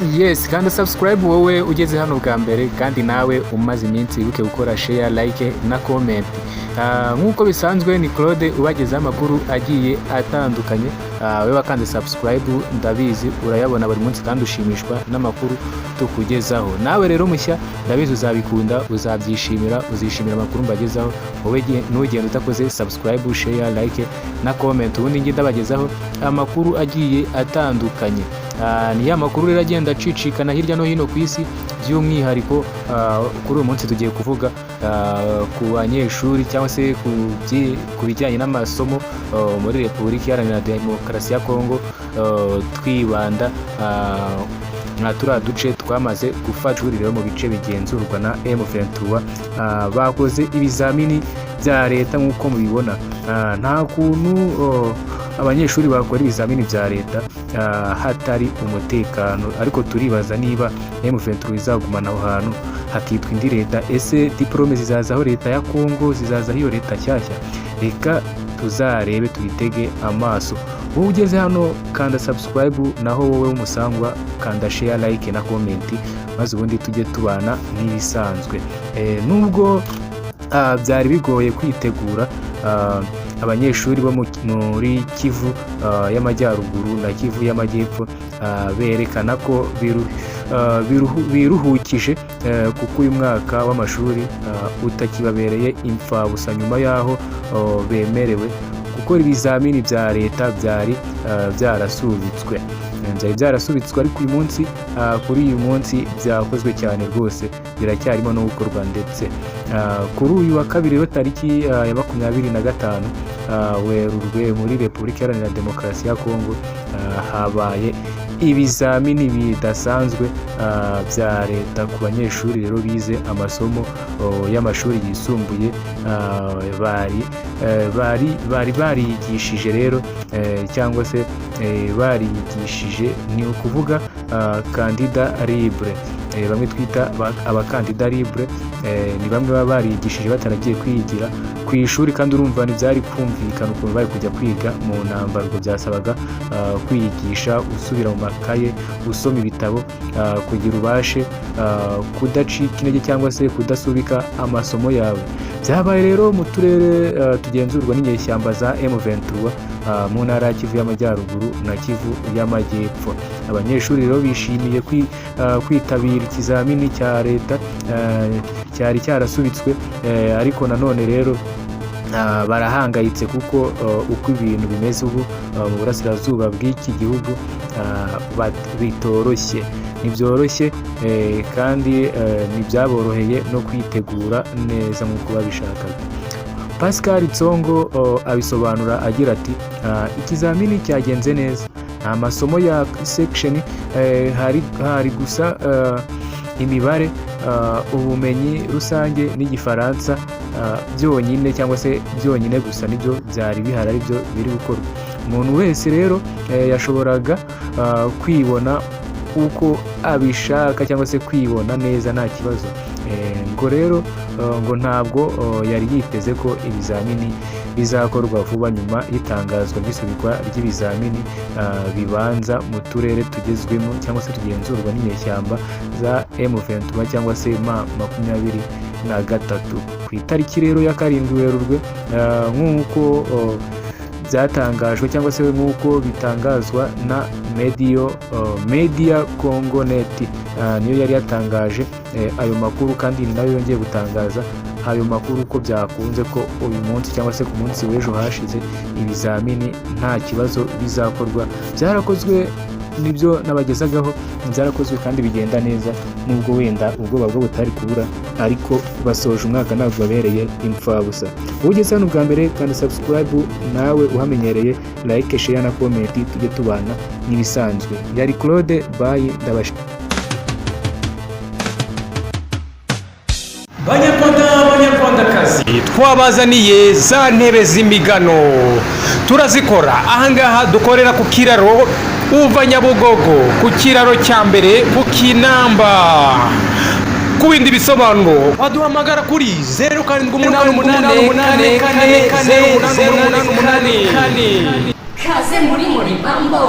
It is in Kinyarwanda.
Yes, kandi subscribe wowe ugeze hano bwa mbere, kandi nawe umaze iminsi wibuke gukora share, like na comment. Nk'uko bisanzwe ni Claude ubagezaho amakuru agiye atandukanye. Wowe wakanze subscribe, ndabizi urayabona buri munsi kandi ushimishwa n'amakuru tukugezaho. Nawe rero mushya, ndabizi uzabikunda, uzabyishimira, uzishimira amakuru mbagezaho. Wowe ntugende utakoze subscribe, share, like na comment, ubundi njye ndabagezaho amakuru agiye atandukanye. Ni ya makuru rero agenda acicikana hirya no hino ku isi. By'umwihariko kuri uyu munsi tugiye kuvuga ku banyeshuri cyangwa se ku bijyanye n'amasomo muri Repubulika Iharanira Demokarasi ya Kongo, twibanda nka turiya duce twamaze gufata rero mu bice bigenzurwa na M23. Bakoze ibizamini bya leta nk'uko mubibona. Nta kuntu abanyeshuri bakora ibizamini bya leta hatari umutekano, ariko turibaza niba M23 izagumana aho hantu hakitwa indi leta. Ese diplôme zizazaho leta ya Kongo, zizazaho iyo leta nshyashya? Reka tuzarebe, tuyitege amaso. Wowe ugeze hano, kanda subscribe, naho wowe w'umusangwa kanda share, like na comment, maze ubundi tujye tubana nk'ibisanzwe. Nubwo byari bigoye kwitegura, abanyeshuri bo muri Kivu y'Amajyaruguru na Kivu y'Amajyepfo berekana ko biruhukije kuko uyu mwaka w'amashuri utakibabereye imfabusa nyuma y'aho bemerewe gukora ibizamini bya leta byari byarasubitswe. Byari byarasubitswe, ariko uyu munsi, kuri uyu munsi byakozwe cyane rwose, biracyarimo no gukorwa. Ndetse kuri uyu wa kabiri rero, tariki ya 25 Werurwe, muri Repubulika Iharanira Demokarasi ya Kongo habaye ibizamini bidasanzwe bya leta ku banyeshuri rero bize amasomo y'amashuri yisumbuye, bari barigishije rero cyangwa se barigishije, ni ukuvuga candidat libre. Bamwe twita abakandida libre, ni bamwe baba barigishije bataragiye kwigira ku ishuri, kandi urumva ntibyari kumvikana ukuntu bari kujya kwiga mu ntambara. Ubwo byasabaga kwigisha usubira mu makaye, usoma ibitabo, kugira ubashe kudacika intege cyangwa se kudasubika amasomo yawe. Byabaye rero mu turere tugenzurwa n'inyeshyamba za M23 mu ntara ya Kivu y'Amajyaruguru na Kivu y'Amajyepfo. Abanyeshuri rero bishimiye kwitabira ikizamini cya leta cyari cyarasubitswe, ariko nanone rero barahangayitse kuko uko ibintu bimeze ubu mu burasirazuba bw'iki gihugu bitoroshye, ntibyoroshye, kandi ntibyaboroheye no kwitegura neza nk'uko babishakaga. Pascal Tsongo abisobanura agira ati: "Ikizamini cyagenze neza, nta masomo ya section hari, gusa imibare, ubumenyi rusange n'igifaransa byonyine, cyangwa se byonyine gusa nibyo byari bihari, aribyo biri gukorwa. Umuntu wese rero yashoboraga kwibona uko abishaka cyangwa se kwibona neza nta kibazo." Ngo rero ngo ntabwo yari yiteze ko ibizamini bizakorwa vuba nyuma y'itangazwa ry'isubikwa ry'ibizamini bibanza mu turere tugezwemo cyangwa se tugenzurwa n'inyeshyamba za M23 cyangwa se M23 ku itariki rero ya 7 Werurwe, nk'uko byatangajwe cyangwa se nk'uko bitangazwa na Media Congo Net, niyo yari yatangaje ayo makuru, kandi ni nayo yongeye gutangaza ayo makuru ko byakunze ko uyu munsi cyangwa se ku munsi w'ejo hashize ibizamini nta kibazo bizakorwa. Byarakozwe, nibyo nabagezagaho, byarakozwe kandi bigenda neza, nubwo wenda ubwoba bwo butari kubura, ariko basoje umwaka ntabwo babereye imfabusa. Ugeze hano bwa mbere, kandi subscribe, nawe uhamenyereye like, share na comment, tujye tubana nk'ibisanzwe. Yari Claude, bye, ndabashimiye. Banyarwanda, banyarwandakazi, twabazaniye za ntebe z'imigano, turazikora. Ahangaha dukorera ku kiraro uva Nyabugogo, ku kiraro cya mbere ku Kinamba. Ku bindi bisobanuro waduhamagara kuri 0788 44 0 8 8 8. Kaze muri Moribambo.